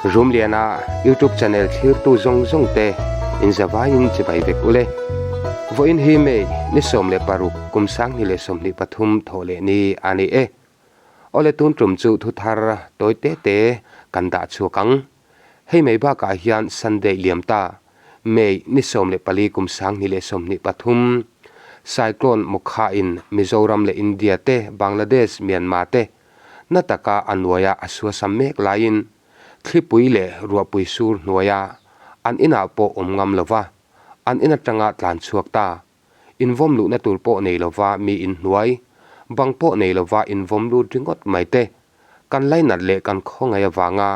Rumliana YouTube channel thlirtu zawng zawng te in zavaiin chibai vek ule. Vawiin hi May ni 16 kum 2023 thawh leh ni a ni e. Awle tun tum chu thu thar tawi te te kan dah chhuak ang. Hei mai bakah hian Sunday liam ta, May ni 14 kum 2023, Cyclone Mokha in Mizoram leh India te, Bangladesh, Myanmar te na taka a nuaia a suasam mek laiin thlipui leh ruahpui sur hnuaia an inah pawh awm ngam lova an in atanga tlan chhuak ta. Invawm luhna tur pawh nei lova mi inhnuai, bang pawh nei lova invawm lut ringawt mai te kan lainat leh kan khawngaih avanga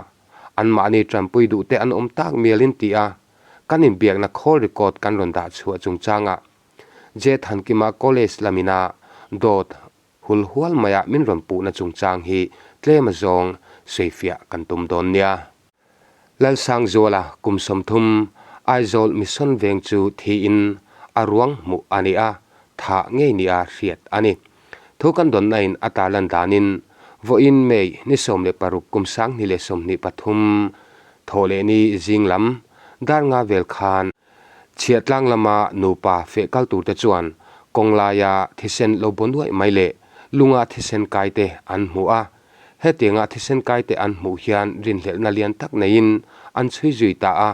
anmahni tanpui duh te an awm tak mialin ti a kan inbiakna call record kan rawn dah chhuah chungchangah Je Thankima College lamina dawt hul hual maia min rawn puhna chungchang hi tlem azawng sawifiah kan tum dawn nia. Lalsangzuala kum 30 Aizawl Mission veng chu thiin a ruang hmuh a ni a, thah ngei nia hriat a ni. Thu kan dawnna in a tarlan danin vawiin May ni 16 kum 2023 thawh leh ni zing lam dar nga vel khan Chhiahtlang lama nupa feh kal tur te chuan kawng laia thisen lo baw nuaih mai leh lunga thisen kai te an hmu a. Hetianga thisen kai te an hmuh hian rinhlelhna lian tak neiin an chhui zui ta a,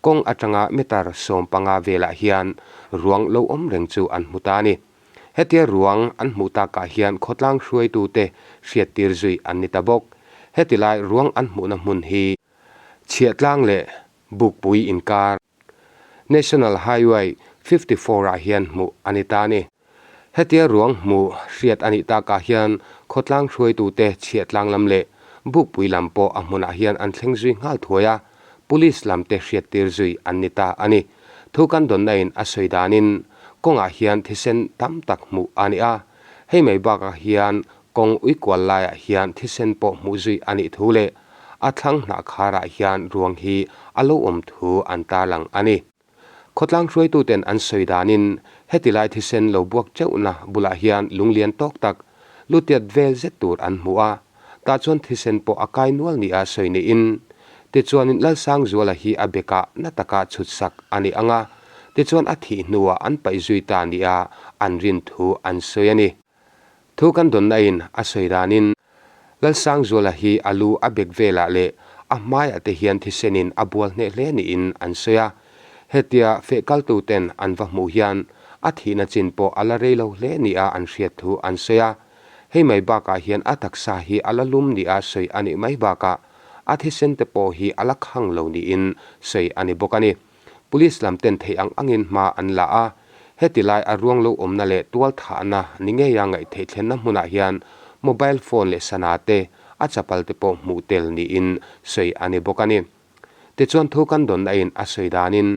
kawng atanga meter 15 velah hian ruang lo awm reng chu an hmu ta a ni. Hetia ruang an hmuh takah hian khawtlang hruaitute hriattir zui an ni ta bawk. Heti lai ruang an hmuhna hmun hi Chhiahtlang leh Bukpui inkar National Highway 54 ah hian hmuh a ni ta a ni. Hetia ruang hmuh hriat a nih takah hian khawtlang hruaitute Chhiahtlang lam leh Bukpui lam pawh a hmunah hian an thleng zui nghal thuai a, Police lamte hriattir zui an ni ta a ni. Thu kan dawnna in a sawi danin kawngah hian thisen tam tak hmuh a ni a, hei mai bakah hian kawng uikual laiah hian thisen pawh hmuh zui a nih thu leh a thlang hnah kharah hian ruang hi a lo awm thu an tarlang a ni. Khawtlang hruaituten an sawi danin heti lai thisen lo buak teuhna bulah hian lunglian tawk tak lutiat vel zet tur an hmu a, tah chuan thisen pawh a kai nual nia sawi niin tichuanin Lalsangzuala hi a bekah na taka chhut sak a ni ang a, tichuan a thih hnuah an paih zui ta nia an rin thu an sawi a ni. Thu kan dawnna in a sawi danin Lalsangzuala hi a lu a bek velah leh a hmaiah te hian thisenin a bual hneh hle niin an sawi a, hetia feh kaltuten an va hmuh hian a thihna chin pawh a la rei lo hle nia an hriat thu an sawi a. Hei mai bakah hian a taksa hi a la lum nia sawi a nih mai bakah a thisen te pawh hi a la khang lo niin sawi a ni bawk a ni. Police lam ten theih ang angin hma an la a, heti lai a ruang lo awmna leh tual thahna ni ngeia ngaihtheih thlenna hmunah hian mobile phone leh sana te a chapal te pawh hmuh tel niin sawi a ni bawk a ni. Tichuan thu kan dawnna in a sawi danin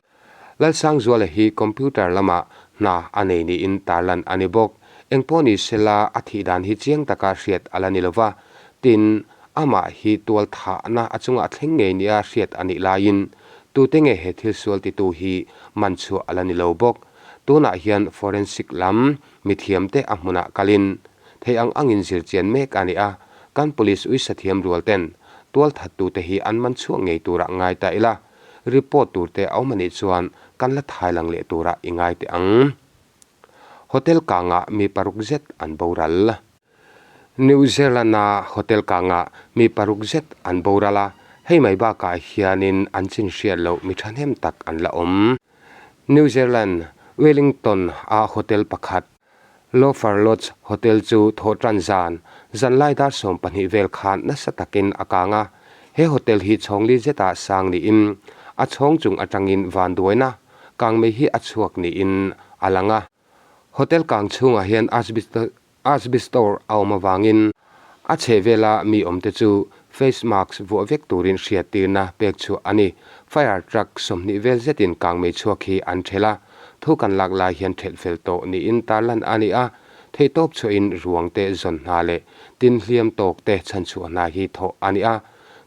Lalsangzuala hi computer lamah hna a nei niin tarlan a ni bawk. Engpawh ni sela a thih dan hi chiang taka hriat a la ni lova, tin amah hi tual thahna a chungah thleng ngei nia hriat a nih laiin tute nge he thil sual titu hi man chhuah a la ni lo bawk. Tunah hian forensic lam mithiamte a hmunah kalin Thei ang angin zirchian mek a ni a, kan police uisathiam rual ten tualthattute hi an man chhuak ngei turah ngai ta ila, report turte a awm a nih chuan kan la thai lang leh turah i ngai teh ang. Hotel kangah mi paruk zet an boral. New Zealand-a hotel kangah mi paruk zet an boral a, hei mai bakah hianin an chin hriat loh mi thahnem tak an la awm. New Zealand, Wellington-a hotel pakhat Lofer Lodge Hotel chu thawhtan zan, zanlai dar 12 vel khan nasa takin a kang a. He hotel hi chhawngli zetah sang niin a chhawng chung atangin vanduaina kangmei hi a chhuak niin a lang a. Hotel kang chhungah hian asbestor a awm avangin a chhehvela mi awmte chu face mask vuah vek turin hriattirna pek chhuah a ni. Fire truck 20 vel zetin kangmei chhuak hi an thelh a. Thu kan lak lai hian thelh fel tawh niin tarlan a ni a, theihtawp chhuahin ruang te zawn hna leh tin hliam tawk te chhanchhuah hna hi thawh a ni a.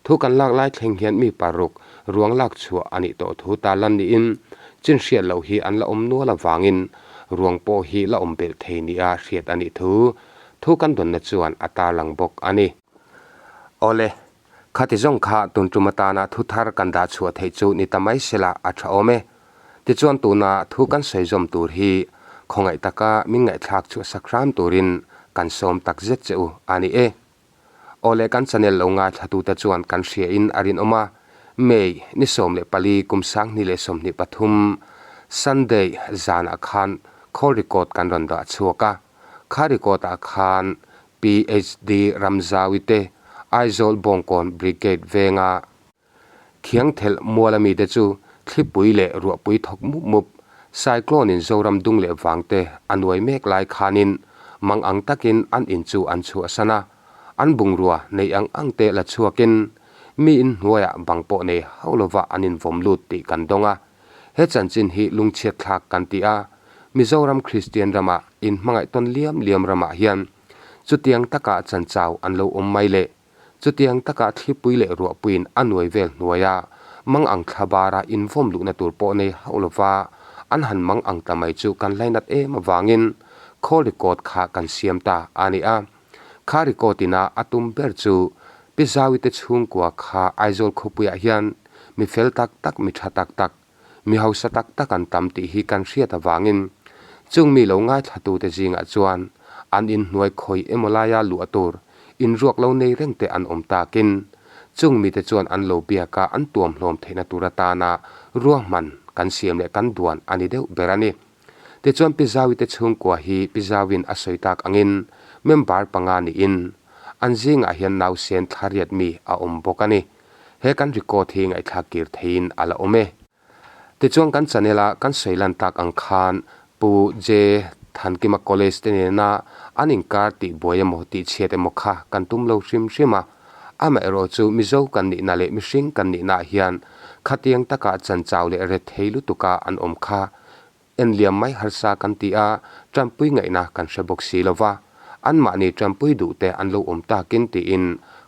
Thu kan lak lai thleng hian mi paruk ruang lak chhuah a nih tawh thu tarlan niin chin hriat loh hi an la awm nual avangin ruang pawh hi la awm belh thei nia hriat a nih thu thu kan dawnna chuan a tarlang bawk a ni. Awle, Khati zawng kha tun tum atana thu thar kan dah chhuah theih chu ni ta mai sela a tha awm e. Tichuan tuna thu kan sawi zawm tur hi khawngaih taka min ngaihthlak chhuah sak hram turin kan sawm tak zet che u a ni e. Aw le kan channel lo ngaithlatute chuan kan hria in a rinawm a, May ni 14 kum 2023 Sunday zanah khan call record kan rawn dah chhuak a, kha record ah khan PHD Ramzawi te Aizawl Bawngkawn Brigade venga Khiangthelh muala mite chu thlipui leh ruahpui thawk mup mup, cyclone-in Zoram dung leh vangte a nuai mek lai khanin mang ang takin an in chu an chhuahsan a, an bungrua neih ang ang te la chhuakin mi in hnuaiah bang pawh nei hauh lova an invawm lut tih kan dawng a. He chanchin hi lungchhiat thlak kan ti a, Mizoram Kristian ramah inhmangaih tawn liam liam ramah hian chutiang taka chanchau an lo awm mai le. Chutiang taka thlipui leh ruahpuiin a nuai vel hnuaia mang ang thla bara invawm luhna tur pawh nei hauh lova an han mang ang ta mai chu kan lainat em avangin khawl record kha kan siam ta a ni a. Kha record ina a tum ber chu Pi Zawite chhungkua kha Aizawl khawpuiah hian mi fel tak tak mi tha tak tak Mi hausa tak tak an tam tih hi kan hriat avangin chung mi lo ngaithlatute zingah chuan an inhnuai khawi emaw laia luah tur inruak lo nei reng te an awm takin chung mite chuan an lo biaka an tuam hlawm theihna tur atana ruahman kan siam leh kan duan a ni deuh ber a ni. Tichuan Pi Zawite chhungkua hi Pi Zawin a sawi tak angin member panga niin an zingah hian nausen thla riat mi a awm bawk a ni. He kan record hi ngaihthlak kir theiin a la awm e. Tichuan kan channel a kan sawi lan tak ang khan Pu J. Thankima College te nena an inkar tih buai emaw tih chhiat emaw kha kan tum lo hrim hrim a. Amaherawh chu Mizo kan nihna leh mihring kan nihna ah hian khatiang taka chanchau leh rethei lutuka an awm kha En liam mai harsa kan ti a, tanpui ngaihna kan hre bawk si lo va, anmahni tanpui duh te an lo awm takin tiin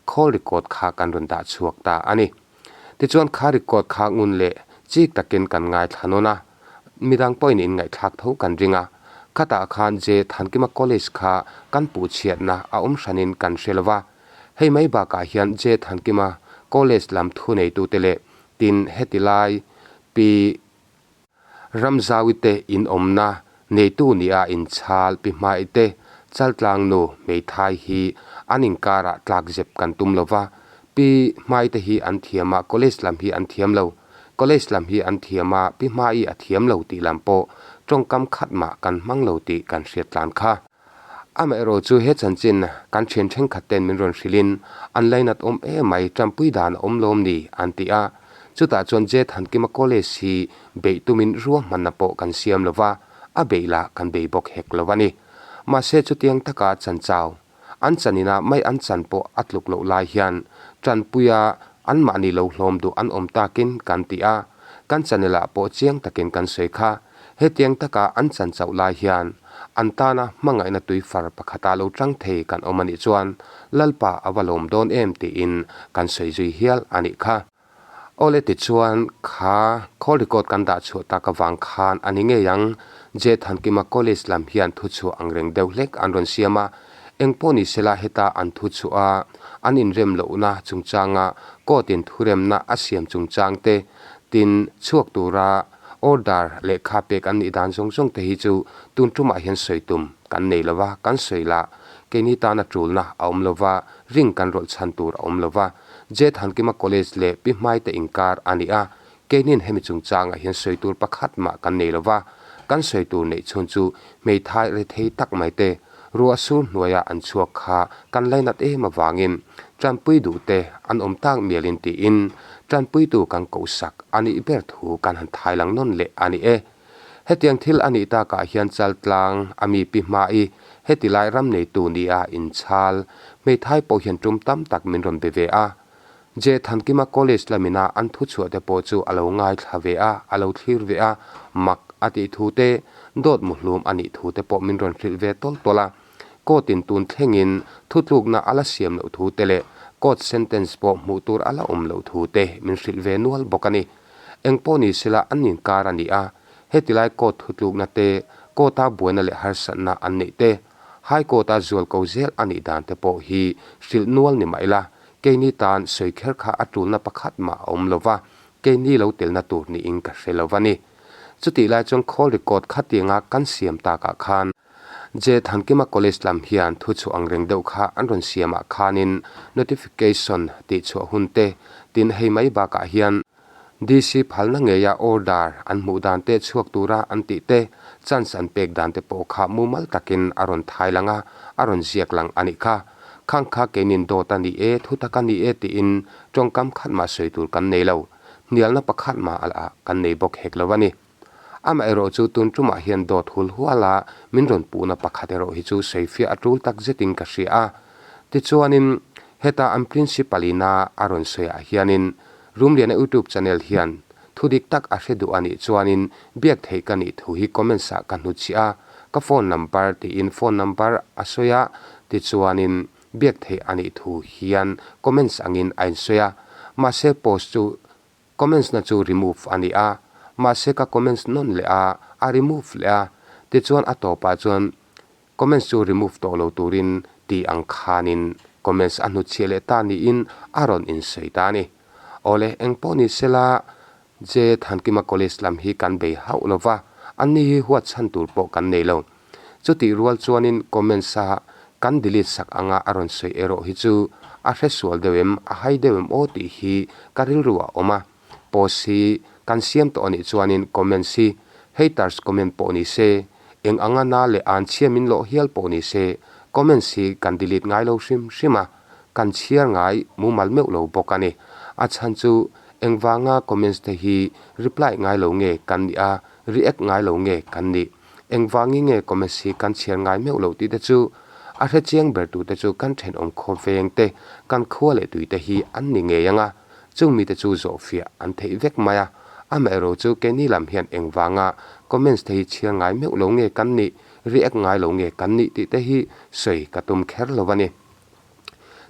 call record kha kan rawn dah chhuak ta a ni. Tichuan kha record kha ngun leh chik takin kan ngaithla nawn a, midang pawhin in ngaihthlak tho kan ring a, khatah khan Je Thankima College kha kan puhchhiatna a awm hranin kan hre lo va, hei mai bakah hian Je Thankima College lam thuneitute leh tin heti lai Pi Ramzauite in awmna neitu nia inchhal pi hmaite Chaltlang nu hmeithai hi an inkarah tlak zep kan tum lo va, pi hmaite hi an thiam a, college lam hi an thiam lo, college lam hi an thiam a, pi hmai a thiam lo tih lam pawh tawngkam khat mah kan hmang lo tih kan hriat tlan kha. Amaherawh chu he chanchin kan thian thenkhat ten min rawn hrilhin an lainat awm em mai, tanpui dan a awm lawm ni an ti a. Chutah chuan Jet Hankima College hi beih tumin ruahmanna pawh kan siam lo va, a beih lah kan bei bawk hek lo a ni. Mahse chutiang taka chanchau an chanina mai an chan pawh a tluk loh lai hian tanpuia anmahni lo hlawm duh an awm takin kan ti a, kan channel ah pawh chiang takin kan sawi kha. Hetiang taka an chan chauh lai hian an tana hmangaihna tui far pakhata lo tang thei kan awm a nih chuan Lalpa a va lawm dawn em tiin kan sawi zui hial a nih kha. Awle tichuan kha call record kan dah chhuah tak avang khan a ni ngei ang, Je Thankima College lam hian thuchhuah ang reng deuh hlek an rawn siam a, engpawh ni sela heta an thuchhuah a an inrem lohna chungchanga court in thuremna a siam chungchang te tin chhuak tura Order lehkha pek an nih dan zawng zawng te hi chu tun tumah hian sawi tum kan nei lo va, kan sawi lah keini tana tulna a awm lo va, ring kan rawlh chhan tur a awm lo va. Jet Hankima College leh Pi Hmaite inkar a ni a, keinin hemi chungchangah hian sawi tur pakhat mah kan nei lo va, kan sawi tur neih chhun chu hmeithai rethei tak mai te, Ruah sur hnuaia an chhuak kha kan lainat em avangin tanpui duhte an awm tak mialin tiin tanpuitu kan kohsak a nih ber thu kan han thai lang nawn leh a ni e. Hetiang thil a nih takah hian Chaltlang a mi pi hmai heti lai ram neitu nia inchhal hmeithai pawh hian tum tam tak min rawn be ve a. Je Thankima College lamina an thuchhuah te pawh chu a lo ngaithla ve a, a lo thlir ve a, mak a tih thu te, dawt muhlum a nih thu te pawh min rawn hrilh ve tawl tawl a. Court in tun thlengin thutlukna a la siam loh thu te leh court sentence pawh hmuh tur a la awm loh thu te min hrilh ve nual bawk a ni. Engpawh ni sela an inkar a ni a, hetilai court thutlukna te, court a buaina leh harsatna an neih te, High Court a zualko zel a nih dan te pawh hi hrilh nual ni mah ila, Keini tan sawi kher kha a tulna pakhat mah a awm lo va, keini lo telna tur niin ka hre lo va ni. Chutih lai chuan call record khatianga kan siam takah khan Je Thankima College lam hian thuchhuah ang reng deuh kha an rawn siamah khanin notification tihchhuah hun te tin hei mai bakah hian DC phalna ngeia order an hmuh dan te chhuak tura an tih te chance an pek dan te pawh kha mumal takin a rawn thai lang a, a rawn ziak lang a nih kha. Khang kha keinin dawt a ni e, thutak a ni e tiin tawngkam khat mah sawi tur kan nei lo. Hnialna pakhat mah a lah kan nei bawk hek lo a ni. Amaherawh chu tun tumah hian dawt hul huala min rawn puhna pakhat erawh hi chu sawifiah a tul tak zetin ka hria a. Tichuanin heta an principal ina a rawn sawiah hianin Rumliana YouTube channel hian thu dik tak a hre duh a nih chuanin biak theih ka nih thu hi comments ah ka hnutchhiah a, ka phone number tiin phone number a sawi a, tichuanin biak theih a nih thu hian comments angin a insawi a, mahse post chu Comments na chu remove a ni a, mahse ka comments nawn leh a, a remove leh a, tichuan a tawpah chuan comments chu remove tawh lo turin tih ang khanin comments a hnutchhiah leh ta niin a rawn insawi ta a ni. Awle, engpawh ni sela Je Thankima College lam hi kan bei hauh lo va, anni hi huat chhan tur pawh kan nei lo. Chutih rual chuanin comments a kan delete sak anga a rawn sawi erawh hi chu a hre sual deuh em, a hai deuh em aw tih hi ka rilru a awm a. Post hi kan siam tawh anih chuanin comments hi haters comment pawh ni se, eng anga na leh an chhia min lawh hial pawh ni se comments hi kan delete ngai lo hrim hrim a, kan chhiar ngai mumal meuh lo bawk a ni. A chhan chu engvanga comments te hi reply ngai lo nge kan nih a, react ngai lo nge kan nih. Engvangi nge comments hi kan chhiar ngai meuh loh tih te chu a hre chiang ber tute chu kan thenawm khawveng te, kan khua leh tui te hi an ni ngei ang a, chung mite chu zawhfiah an theih vek mai a. Amaherawh chu keini lam hian engvanga comments te hi chhiar ngai meuh lo nge kan nih, react ngai lo nge kan nih tih te hi sawi ka tum kher lo a ni.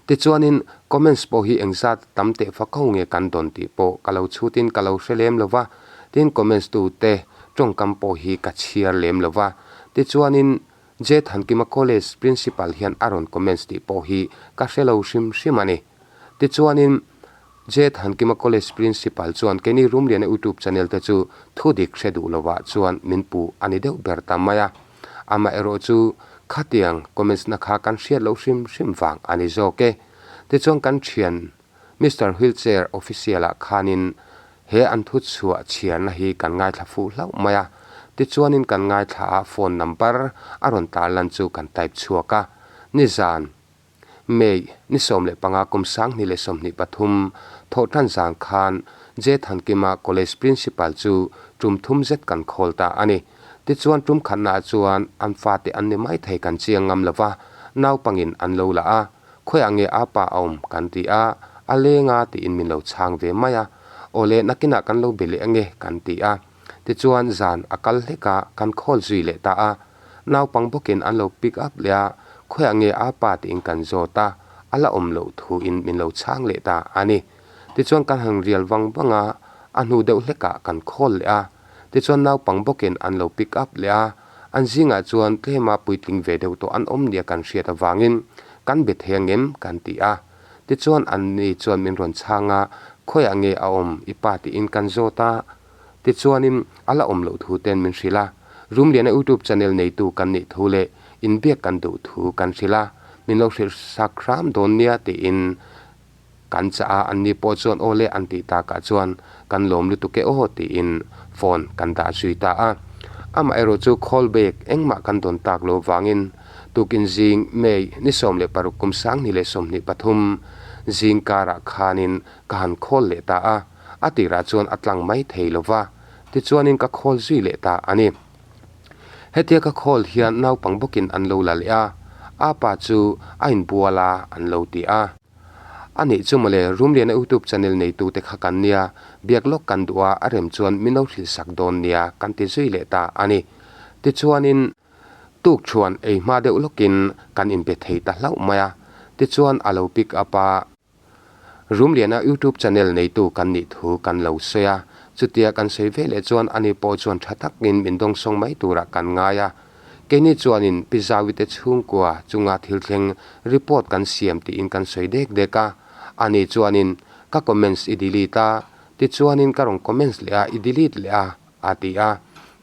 Tichuanin comments pawh hi engzat tam teh fak ho nge kan dawn tih pawh ka lo chhutin ka lo hre lem lo va, tin comments tu te tawngkam pawh hi ka chhiar lem lo va. Tichuanin J Thankima College Principal hian a rawn comments tih pawh hi ka hre lo hrim hrim a ni. Tichuanin J Thankima College Principal chuan keini Rumliana YouTube channel te chu thudik hre duh lovah chuan min puh a ni deuh ber ta mai a. Amaherawh chu khatiang comments na kha kan hriat loh hrim hrim vang a ni zawk e. Tichuan kan thian Mister Wheelchair Official ah khanin he an thu chhuah chhiarna hi kan ngaithla fuh hlauh mai a. Tichuanin kan ngaithla a phone number a rawn tarlan chu kan type chhuak a. Nizan. May ni 15 kum 2023 thawhtan zan khan J Thankima College Principal chu tum thum zet kan khawl ta a ni. Tichuan tum khatnaah chuan an fate an ni mai thei kan chiang ngam lo va, naupangin an lo la a, khawiah nge a pa a awm kan ti a, a leng a tiin min lo chhang ve mai a, awle nakinah kan lo be leh ange kan ti a. Tichuan zan a kal hlek a, kan khawl zui leh ta a. Naupang bawkin an lo pick up leh a, khawiah nge a pa tiin kan zawt a, a la awm loh thuin min lo chhang leh ta a ni. Tichuan kan han rial vang vang a, a hnu deuh hlekah kan khawl leh a. Tichuan naupang bawkin an lo pick up leh a, an zingah chuan tlema puitling ve deuh tawh an awm nia kan hriat avangin kan be thei angem kan ti a. Tichuan anni chuan min rawn chhang a, khawiah nge a awm i pa tiin kan zawt a, Tichuanin a la awm loh thu ten min hrilh a, Rumliana YouTube channel neitu kan nih thu leh inbiak kan duh thu kan hrilh a, min lo hrilh sak hram dawn nia tiin kan chah a, anni pawh chuan aw le an tih takah chuan kan lawm lutuk e aw tiin phone kan dah zui ta a. Amaherawh chu call back engmah kan dawn tak lo vangin tukin zing May ni 16 kum 2023 zing karah khanin ka han call leh ta a. A tirah chuan a tlang mai thei lo va, tichuanin ka khawl zui leh ta a ni. Hetia ka khawl hian naupang bawkin an lo la leh a, a pa chu a inbual a an lo ti a. A nih chu mawle, Rumliana YouTube channel neitute kha kan nia, biak lawk kan duh a, a rem chuan min lo hrilhsak dawn nia kan ti zui leh ta a ni. Tichuanin tuk chuan ei hma deuh lawkin kan inbe thei ta hlauh mai a, tichuan a lo pick up a. Rumliana YouTube channel neitu kan nih thu kan lo sawi a, chutia kan sawi ve leh chuan ani pawh chuan tha takin min dawngsawng mai turah kan ngai a. Keini chuanin Pi Zawite chhungkua chunga thil thleng report kan siam tiin kan sawi dek dek a. Ani chuanin, Ka comments i delete a, tichuanin ka rawn comments leh a, i delete leh a, a ti a.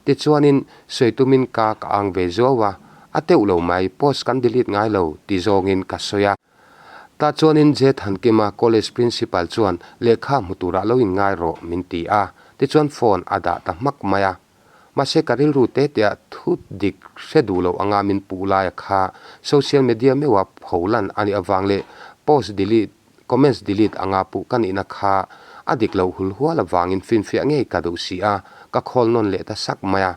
Tichuanin, sawi tumin ka ka ang ve zuau a, a teuh lo mai, post kan delete ngai lo, ti zawngin ka sawi a. Tah chuanin J Thankima, College Principal chuan lehkha hmu turah lo inngai rawh min ti a, tichuan phone a dah ta hmak mai a. Mahse ka rilru te tea thu dik hre duh loh anga min puh laia kha social media meuha pholan a nih avang leh post delete, comments delete anga puh ka nihna kha a dik loh hul hual avangin finfiah ngei ka duh si a, ka call nawn leh ta sak mai a.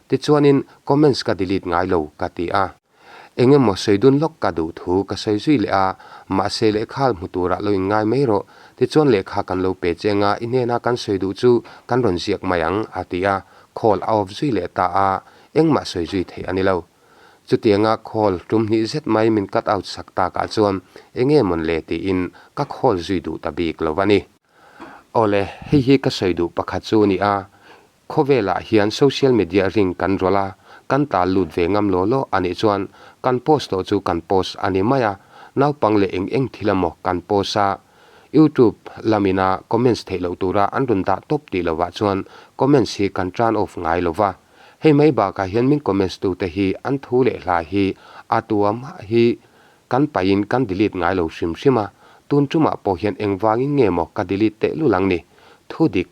Tichuanin comments ka delete ngai lo ka ti a. Eng emaw sawi dun lawk ka duh thu ka sawi zui leh a, mahse lehkha hmu turah lo inngai mai rawh, tichuan lehkha kan lo pe che anga i hnena kan sawi duh chu kan rawn ziak mai ang, a ti a, call a off zui leh ta a, engmah sawi zui theih a ni lo. Chutianga call tum hnih zet mai min cut out sak takah chuan enge mawn le tiin ka call zui duh ta bik lo a ni. Awle, hei hi ka sawi duh pakhat chu a ni a, Khawvelah hian social media ring kan rawlh a, kan tal lut ve ngam law law a nih chuan kan post tawh chu kan post a ni mai a, naupang leh eng eng thil emaw kan post a, YouTube lamina comments theih loh tura an rawn dah tawp tih lovah chuan comments hi kan turn off ngai lo va. Hei mai bakah hian min comments tute hi an thu leh hla hi a tua mah hi kan paihin kan delete ngai lo hrim hrim a, tun tumah pawh hian engvangin nge maw ka delete tehlul ang ni? Thu dik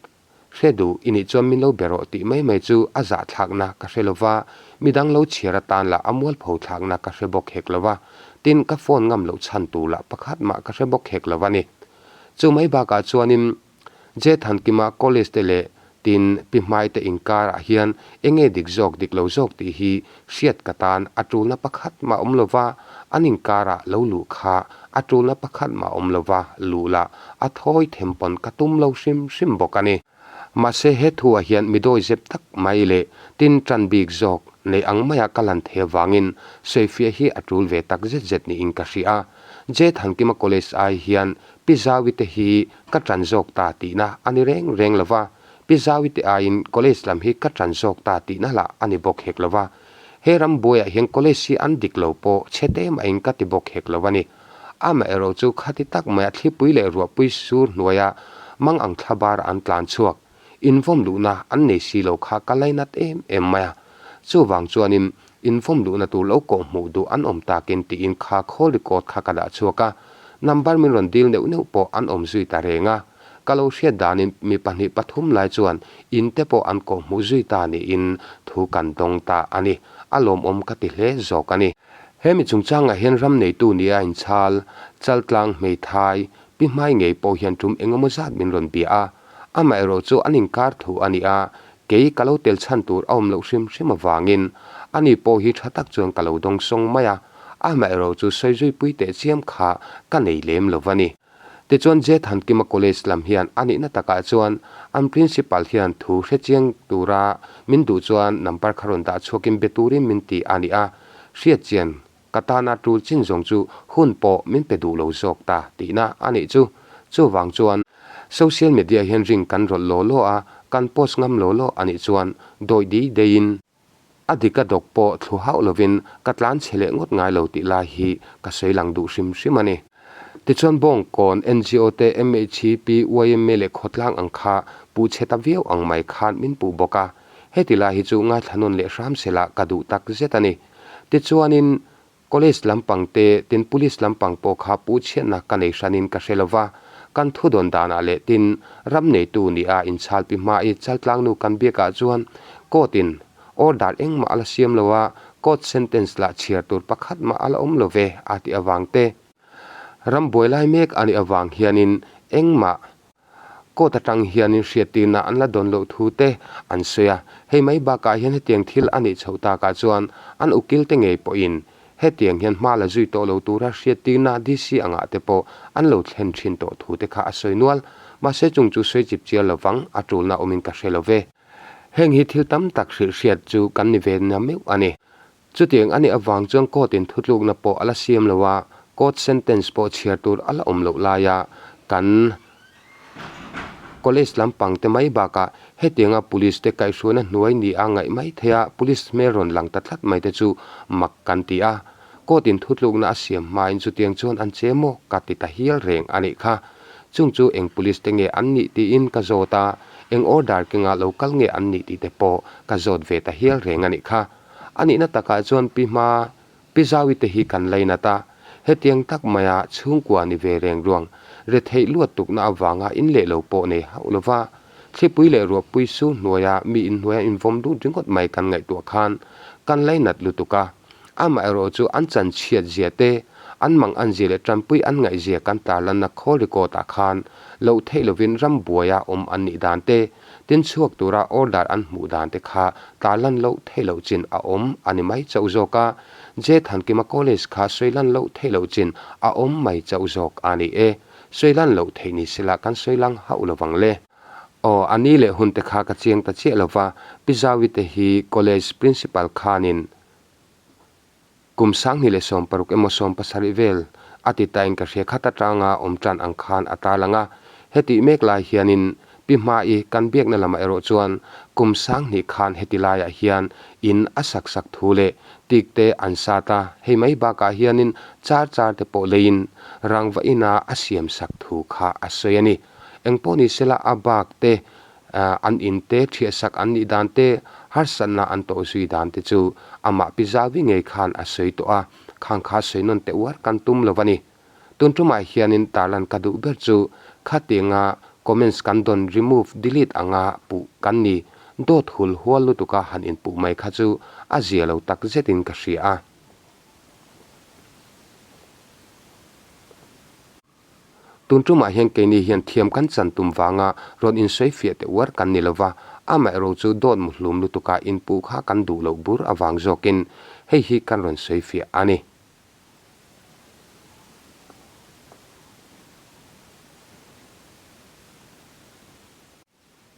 Hre duh i nih chuan min lo be rawh tih mai mai chu a zahthlakna ka hre lo va, midang lo chhiar atan lah a mualpho thlakna ka hre bawk hek lo va, tin ka phone ngam loh chhan tur lah pakhat mah ka hre bawk hek lo a ni. Chu mai bakah chuanin Jethankima college te leh tin Pi Hmai te inkarah hian enge dik zawk dik lo zawk tih hi hriat ka tan a tulna pakhat mah awm lo va, an inkarah lo luh kha a tulna pakhat mah awm lo va, luh lah a thawi them pawn ka tum lo hrim hrim bawk a ni. Mahse he thuah hian mi dawi zep tak mai leh tin tan bik zawk nei ang maia ka lan thei avangin sawifiah hi a tul ve tak zet zet niin ka hria a. J Thankima College ai hian Pi Zawi te hi ka tan zawk ta tihna a ni reng reng lo va, Pi Zawi te aiin College lam hi ka tan zawk ta tihna lah a ni bawk hek lo va. He ram buaiah hian College hi an dik lo pawh chhe te mahin ka ti bawk hek lo a ni. Amaherawh chu khati tak maia thlipui leh ruahpui sur hnuaia mang ang thla bar an tlan chhuak, invawm luhna an nei si lo kha ka lainat em em mai a. Chuvang chuanin invawm luhna tur lo kawh hmuh duh an awm takin tiin kha call record kha ka dah chhuak a, number min rawn dil neuh neuh pawh an awm zui ta reng a. Ka lo hriat danin mi pahnih pathum lai chuan in te pawh an kawh hmuh zui ta niin thu kan dawng ta a ni. A lawmawm ka ti hle zawk a ni. He mi chungchangah hian ram neitu nia inchhal, Chaltlang, Hmeithai, Pi Hmai ngei pawh hian tum engemaw zat min rawn bia a. Amaherawh chu an inkar thu a ni a, kei ka lo tel chhan tur a awm loh hrim hrim avangin ani pawh hi tha tak chuan ka lo dawngsawng mai a. Amaherawh chu sawi zuipui teh chiam kha ka nei lem lo va ni. Tichuan J Thankima College lam hian a nihna takah chuan an Principal hian thu hrechiang tura min duh chuan number kha rawn dah chhuakin be turin min ti a ni a, hriatchian ka tana tul chin zawng chu hun pawh min pe duh lo zawk ta tihna a nih chu. Chuvang chuan Social media hian ring kan rawlh law law a, kan post ngam law law a nih chuan dawih dei deiin, A dik a dawk pawh thlu hauh lovin ka tlan chhe leh ngawt ngai lo tih lai hi ka sawi lang duh hrim hrim a ni. Tichuan Bawngkawn, NGO te, MHP, yma leh khawtlang ang kha puh chhe ta viau ang mai khan min puh bawk a, heti lai hi chu ngaithla nawn leh hram sela ka duh tak zet a ni. Tichuanin College lampang te, tin Police lampang pawh kha pu chhiatna ka nei hranin ka hre lova, kan thu dawn danah leh tin ram neitu nia inchalpi hma i Chaltlangnu kan biakah chuan court in order engmah a la siam lo a, court sentence lah chhiar tur pakhat mah a la awm lo ve a tih avang te, ram buai lai mek a nih avang hianin engmah Court atang hianin hriattirna an la dawn loh thu te an sawi a, hei mai bakah hian hetiang thil a nih chhoh takah chuan an ukil te ngei pawhin hetiang hian hma la zui tawh lo tura hriattirna DC angah te pawh an lo thlen thin tawh thu te kha a sawi nual. Mahse chung chu sawi chip chial lovang a tulna awmin ka hre lo ve. Heng hi thil tam tak hrilh hriat chu kan ni ve na meuh a ni. Chutiang a nih avang chuan court in thutlukna pawh a la siam lo a, court sentence pawh chhiar tur a la awm loh laia kan college lampang te mai bakah hetianga police te kaihhruaina hnuai ni a ngaih mai theih a, police hmel rawn lang ta tlat mai te chu mak kan ti a. Court in thutlukna a siam hmain chutiang chuan an che maw ka ti ta hial reng a nih kha. Chung chu eng police te nge an nih tiin ka zawt a, eng order kenga lo kal nge an nih tih te pawh ka zawt ve ta hial reng a nih kha. A nihna takah chuan Pi Hma, Pi Zaui te hi kan lainat a, hetiang tak maia chhungkua ni ve reng ruang retheih luat tukna avanga in leh lo pawh nei hauh lova, thlipui leh ruahpui su hnuaia mi inhnuaia invawm dut ringawt mai kan ngaihtuah khan kan lainat lutuk a. Amaherawh chu an chanchhiat zia te, an mang an zia leh tanpui an ngaih zia kan tarlanna khawl record ah khan loh theih lovin ram buaia awm an nih dan te, tin chhuak tura order an hmuh dan te kha tarlan loh theih loh chin a awm a ni mai chauh zawk a, Je Thankima College kha sawilan loh theih loh chin a awm mai chauh zawk a ni e. Sawilan loh theih ni sela kan sawilang hauh lovang le. Aw, a ni leh hun te kha ka chiang ta chiah lova, Pi Zaui te hi College Principal khanin Kum 2016 emaw 17 vel a ti tain ka hria khat atanga awm tan ang khan a tarlang a. Hetih mek lai hianin Pi Hmai kan biakna lamah erawh chuan kum 2000 khan heti laiah hian in a sak sak thu leh tik te an sat a, hei mai bakah hianin char char te pawh leiin rangva ina a siam sak thu kha a sawi a ni. Engpawh ni sela a bak te An in te, thiahsak an nih dan te, harsatna an tawh zui dan te chu amah pi Zavi ngei khan a sawi tawh a, khang kha sawi nawn teh uar kan tum lo a ni. Tun tumah hianin tarlan ka duh ber chu khatianga comments kan dawn remove, delete anga puh kan ni, dawt hul hual lutuka han inpuh mai kha chu a zia lo tak zetin ka hria a. Tun tumah hian keini hian thiam kan chan tum vanga rawn insawi fiah teh uar kan ni lova, amaherawh chu dawt muhlum lutuka inpuh kha kan duh loh bur avang zawkin hei hi kan rawn sawi fiah a ni.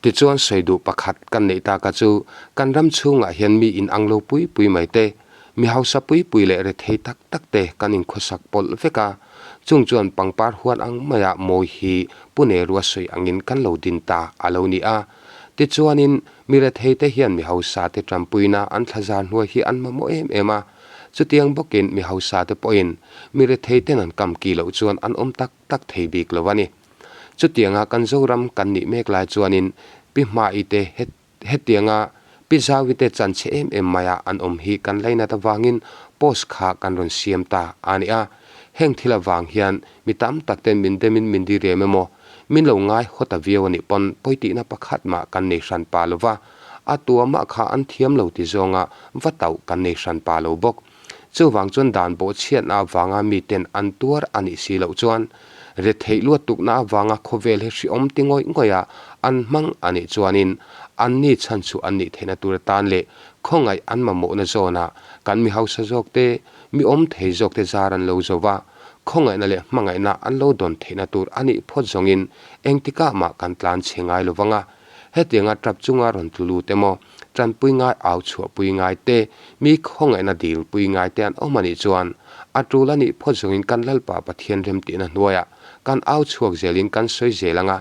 Tichuan sawi duh pakhat kan neih taka chu kan ram chhungah hian mi in ang lo pui pui mai te, mi hausa pui pui leh rethei tak tak te kan inkhawsak pawlh vek a, chung chuan pangpar huan ang maia mawi hi Pune ruahsawi angin kan lo din ta a lo ni a. Tichuanin mi rethei te hian mi hausa te tanpuina an thlazar hnuai hi an mamawh em em a, chutiang bawkin mi hausa te pawhin mi rethei ten an kam ki loh chuan an awm tak tak thei bik lo a ni. Chutianga kan Zoram kan nih mek lai chuanin Pi Hmai te hetianga Pi Zaui te chanchhe em em maia an awm hi kan lainat avangin post kha kan rawn siam ta a ni a. Heng thil avang hian mi tam tak ten min demin min diriam emaw, min lo ngai haw ta viau a nih pawn pawitihna pakhat mah kan nei hran pa lo va, a tuamah kha an thiam lo ti zawnga va tauh kan nei hran pa lo bawk. Chuvang chuan dan bawhchhiatna avanga miten an tuar a nih si loh chuan retheih luattukna avanga khawvel hi hriawm ti ngawih ngawih a an hmang a nih chuanin anni chhanchhuah an nih theihna tur atan leh khawngaih an mamawhna zawnah kan mi hausa zawk te, mi awm thei zawk te zar an lo zo va, khawngaihna leh hmangaihna an lo dawn theihna tur a nih phawt zawngin engtikah mah kan tlan chhe ngai lo vang a. Hetianga tap chunga rawn tlu lut emaw, tanpui ngai au chhuahpui ngai te, mi khawngaihna dilpui ngai te an awm a nih chuan, a tul a nih phawt zawngin kan Lalpa Pathian remtihna hnuaiah kan au chhuak zelin kan sawi zel ang a.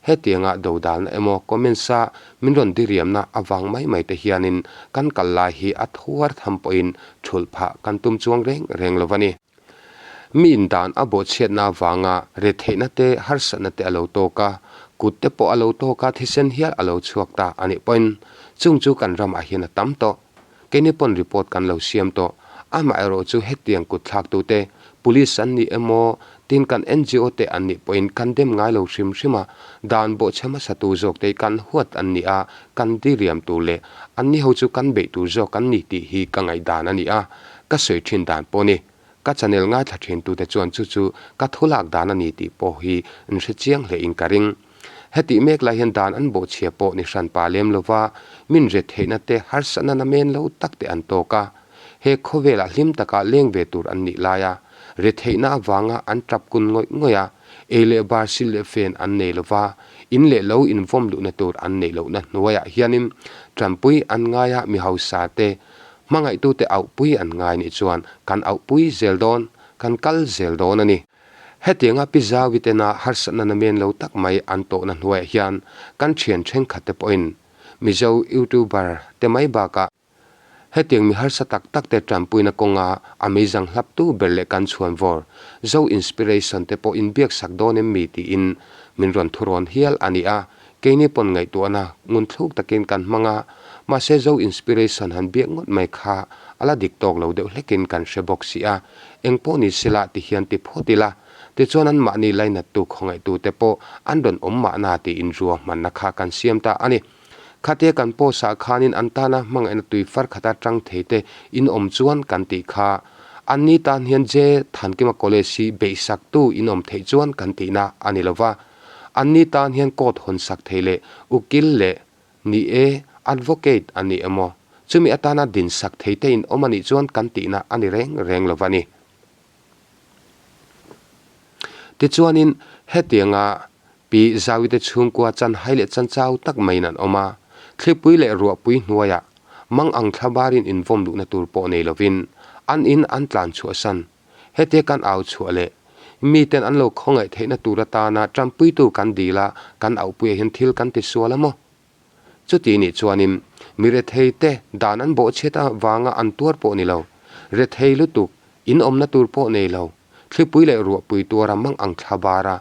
Hetianga dodalna emaw comments-a min rawn diriamna avang mai mai te hianin kan kal lai hi a thuar tham pawhin thulh phah kan tum chuang reng reng lo a ni. Mi indan a bawhchhiatna avanga retheihna te, harsatna te a lo tawk a, kut te pawh a lo tawk a, thisen hial a lo chhuak ta a nih pawhin chung chu kan ramah hian a tam tawh. Keini pawn report kan lo siam tawh. Amaherawh chu hetiang kut thlaktute, Police an nih emaw, tin kan NGO te an nih pawhin kan dem ngai lo hrim hrim a, dan bawhchhe hmasatu zawk te kan huat an ni a, kan diriam tur leh anni ho chu kan beih tur zawk an ni tih hi ka ngaihdan a ni a. Ka sawi thin dan pawh ni. Ka channel ngaithla thin tute chuan chu chu ka thu lak dan a ni tih pawh hi an hre chiang hle in ka ring. Hetih mek lai hian dan an bawhchhia pawh ni hran pa lem lova min ret theihna te harsatna namen lo tak te an tawk a. He khawvelah hlim taka leng ve tur an nih laia retheihna avanga an tap kun ngawih ngawih a, ei leh bar sil leh fen an nei lova, in leh lo invawm luhna tur an neih lohna hnuaiah hianin tanpui an ngai a mi hausa te Hmangaihtute auhpui an ngai nih chuan kan auhpui zel dawn, kan kal zel dawn a ni. Hetianga Pi Zaui tena harsatna namen lo tak mai an tawhna hnuaiah hian kan thian thenkhatte pawhin Mizo YouTuber te mai bakah. Hetiang mi harsa tak tak te tanpuina kawnga a meizang hlaptu ber leh kan chhuan vawr Zo Inspiration te pawh inbiaksak dawn em mi tiin min rawn thurawn hial a ni a, keini pawn ngaihtuahna ngun thluk takin kan hmang a, mahse Zo Inspiration han biak ngawt mai kha a la dik tawk lo deuh hlekin kan hre bawk si a, engpawh ni sela ti hian ti phawt ila, tichuan anmahni lainattu khawngaihtu te pawh an rawn awm mahna tiin ruahmanna kha kan siam ta a ni. Khatia kan post ah khanin an tana hmangaihna tui far khata tang thei te in awm chuan kan tih kha. Anni tan hian Je Thankima College hi beihsak tu in awm theih chuan kan tihna a ni lova. Anni tan hian court hawn sak thei leh ukil leh ni e advocate a ni emaw chumi atana din sak thei te in awm a nih chuan kan tihna a ni reng reng lova ni. Tichuanin hetianga Pi Zawite chhungkua chan hai leh chan chau tak maiin an awm a, thlipui leh ruahpui hnuaiah mang ang thla barin invawm luhna tur pawh nei lovin an in an tlan chhuahsan. Hetia kan au chhuah leh miten an lo khawngaih theihna tur atana tanpuitu kan dil a, kan auhpuiah hian thil kan ti sual a maw? Chuti nih chuanin mi rethei te dan an bawhchhiat avanga an tuar pawh ni lo, rethei lutuk, in awmna tur pawh nei lo, thlipui leh ruahpui tuara mang ang thla bara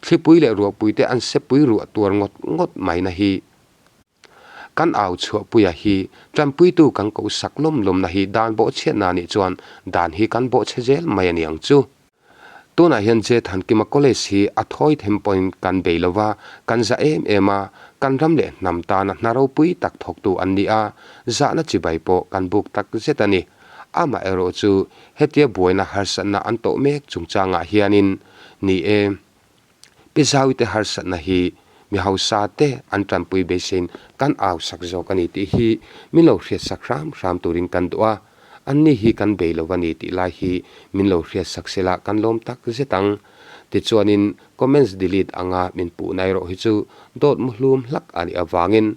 Thlipui leh ruahpuite an sepui ruah tuar ngawt ngawt maina hi kan au chhuahpuia hi tanpuitu kan koh sak lawm lawmna hi dan bawhchhiatna nih chuan dan hi kan bawhchhe zel mai a ni ang chu. Tunah hian Je Thankima College hi a thawi them pawhin kan bei lova, kan za em em a, kan ram leh hnam tana hna ropui tak thawktu an ni a, zahna chibai pawh kan buk tak zet a ni. Amaherawh chu hetia buaina harsatna an tawh mek chungchangah hianin Ni e, Pi Zawite harsatna hi mi hausa te an tanpui beisein kan au sak zawk a ni tih hi min lo hriatsak hram hram turin kan duh a, anni hi kan bei lo a ni tih lai hi min lo hriatsak sela kan lawm tak zet ang. Tichuanin comments delete anga min puhna erawh hi chu dawt muhlum hlak a nih avangin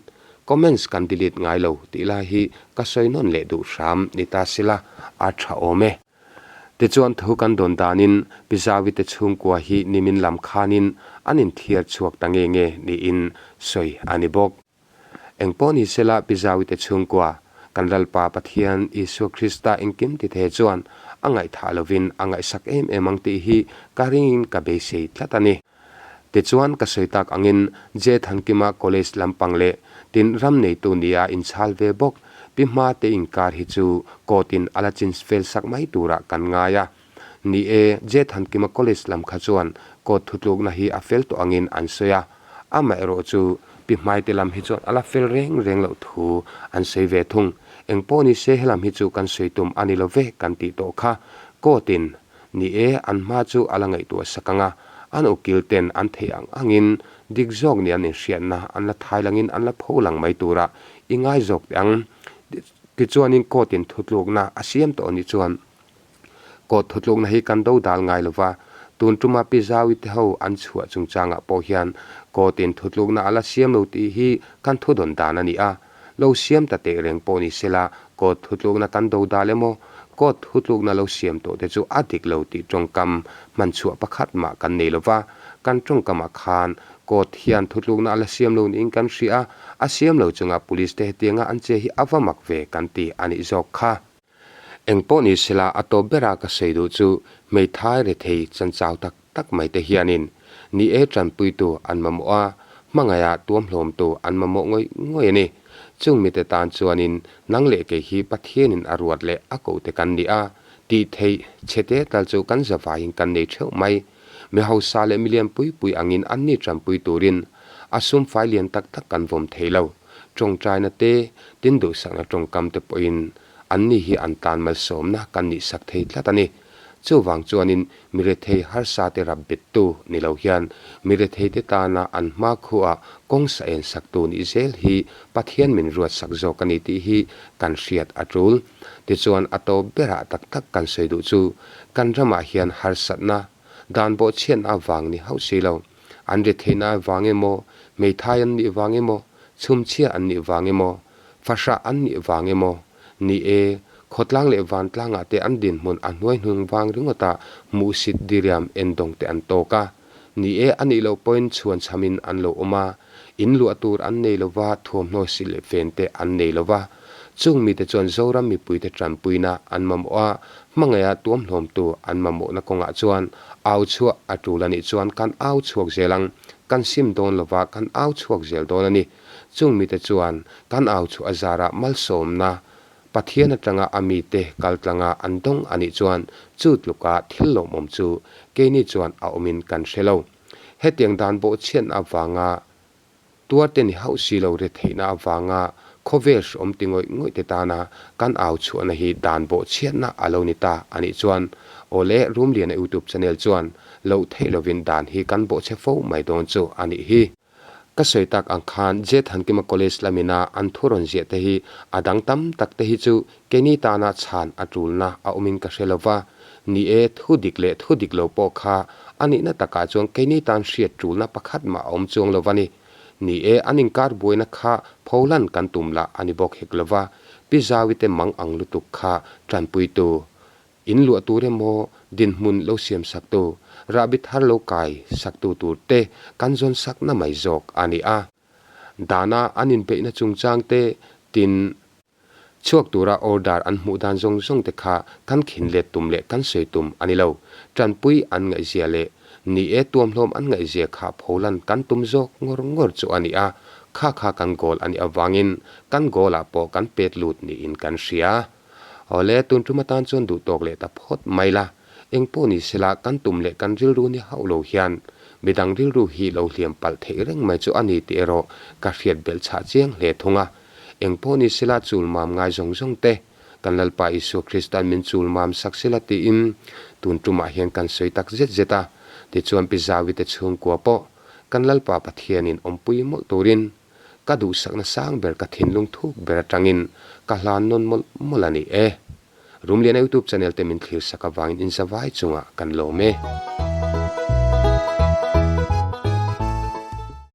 comments kan delete ngai lo tih lai hi ka sawi nawn leh duh hram ni ta sela a tha awm e. Tichuan thu kan dawn danin Pi Zawite chhungkua hi nimin lam khanin an inthiar chhuak ta nge nge niin sawi a ni bawk. Engpawh ni sela Pi Zawite chhungkua, kan Lalpa Pathian Isua Krista engkim tithe chuan a ngaihthah lovin a ngaihsak em em ang tih hi ka ringin ka beisei tlat a ni. Tichuan ka sawi tak angin Je Thankima College lampang leh tin ram neitu nia inchhal ve bawk Pi Hma te inkar hi chu court in a la chin fel sak mai turah kan ngai a. Ni e, Je Thankima College lam kha chuan court thutlukna hi a fel tawh angin an sawi a. Amaherawh chu Pi Hmai te lam hi chuan a la fel reng reng loh thu an sawi ve thung. Engpawh ni se helam hi chu kan sawi tum a ni lo ve kan tih tawh kha court in Ni e, an hma chu a la ngaihtuah sak ang a, an ukil ten an theih ang angin dik zawk nih an inhriatna an la thai langin an la pho lang mai tura i ngai zawk teh ang. Tichuanin court in thutlukna a siam tawh anih chuan court thutlukna hi kan do dal ngai lova, tun tuma Pi Zaui te ho an chhuah chungchangah pawh hian court in thutlukna a la siam lo tih hi kan thudawn dan a ni a. Lo siam ta teh reng pawh ni sela, court thutlukna kan do dal emaw, court thutlukna lo siam tawh te chu a dik lo tih tawngkam hman chhuah pakhat mah kan nei lova, kan tawngkamah khan court hian thutlukna a la siam lo niin kan hria a, a siam lo chunga police te hetianga an che hi a va mak ve kan ti a nih zawk kha. Engpawh ni sela a tawp bera ka sawi duh chu hmeithai rethei chanchau tak tak mai te hianin ni e tanpuitu an mamawh a, hmangaiha tuamhlawmtu an mamawh ngawih ngawih a ni. Chung mite tan chuanin nang leh kei hi Pathianin a ruat leh a koh te kan ni a, tih theih chhe te tal chu kan zavaiin kan nei theuh mai. Mi hausa leh milian pui pui angin anni tanpui turin a sum fai lian tak tak kan vawm thei lo. Tawngtaina te, tin duhsakna tawngkam te pawhin anni hi an tan malsawmna kan nihsak thei tlat a ni. Chuvang chuanin mi rethei harsa te rap bettu ni lo hian mi rethei te tana an hma khuah kawng sa en saktu nih zel hi Pathian min ruatsak zawk a ni tih hi kan hriat a tul. Tichuan a tawp berah tak tak kan sawi duh chu kan ramah hian harsatna, dan bawhchhiatna avang ni hauh si lo. An retheihna avang emaw, hmeithai an nih vang emaw, chhumchhia an nih vang emaw, fahrah an nih vang emaw, ni e, khawtlang leh vantlangah te an dinhmun a hnuaihnung vang ringawta hmuhsit diriam endawng te an tawk a. Ni e, a nih loh pawhin chhuan chhamin an lo awm a. In luah tur an nei lo va, thuamhnaw silh leh fen te an nei lo va. Chung mite chuan Zoram mipuite tanpuina an mamawh a, hmangaiha tuamhlawmtu an mamawhna kawngah chuan au chhuah a tul a nih chuan kan au chhuak zel ang, kan sim dawn lo va, kan au chhuak zel dawn a ni. Chung mite chuan kan au chhuah a zarah malsawmna Pathian atanga a mite kaltlanga an dawng a nih chuan chu tluka thil lawmawm chu keini chuan a awmin kan hre lo. Hetiang dan bawhchhiatna avanga tuarte ni hauh si lo retheihna avanga khawvel hreawm ti ngawih ngawih te tana kan au chhuahna hi dan bawhchhiatna a lo ni ta a nih chuan Awle Rumliana YouTube channel chuan loh theih lovin dan hi kan bawhchhe fo mai dawn chu a nih hi. Ka sawi tak ang khan Jet Hankima College lamina an thu rawn ziah te hi a dang tam tak te hi chu keini tana chhan a tulna a awmin ka hre lo va. Ni e, thu dik leh thu dik lo pawh kha a nihna takah chuan keini tan hriat tulna pakhat mah a awm chuang lo va ni. Ni e, an inkar buaina kha pholan kan tum lah a ni bawk hek lo va, Pi Zawi te mang ang lutuk kha tanpuitu In luah tur emaw, dinhmun lo siam saktu, rahbi thar lo kai saktu tur te kan zawn sakna mai zawk a ni a. Dana an inbeihna chungchang te tin chhuak tura order an hmuh dan zawng zawng te kha kan khin let tum leh kan sawi tum a ni lo. Tanpui an ngaihzia leh ni e tuamhlawm an ngaihzia kha pholan kan tum zawk ngawr ngawr chu a ni a, kha kha kan goal a nih avangin kan goal ah pawh kan pet lut niin kan hria. Awle, tun tum atan chuan duh tawk leh ta phawt mai la. Eng pawh ni sela, kan tum leh kan rilru ni hauh lo hian midang rilru hi lo hliam palh theih reng mai chu a ni tih erawh ka hriat belh chhah chiang hle thung a. Eng pawh ni sela, chul mam ngai zawng zawng te kan Lalpa Isua Krista'n min chul mam sak sela tiin tun tumah hian kan sawi tak zet zet a. Tichuan Pi Zawite chhungkua pawh kan Lalpa Pathianin awmpui mawlh turin Ka duhsakna sang ber ka thinlung thuk ber atangin ka hlan nawn mawlh mawlh a ni e. Rumliana YouTube channel te min thlir sak avangin inzavai chungah kan lawm e.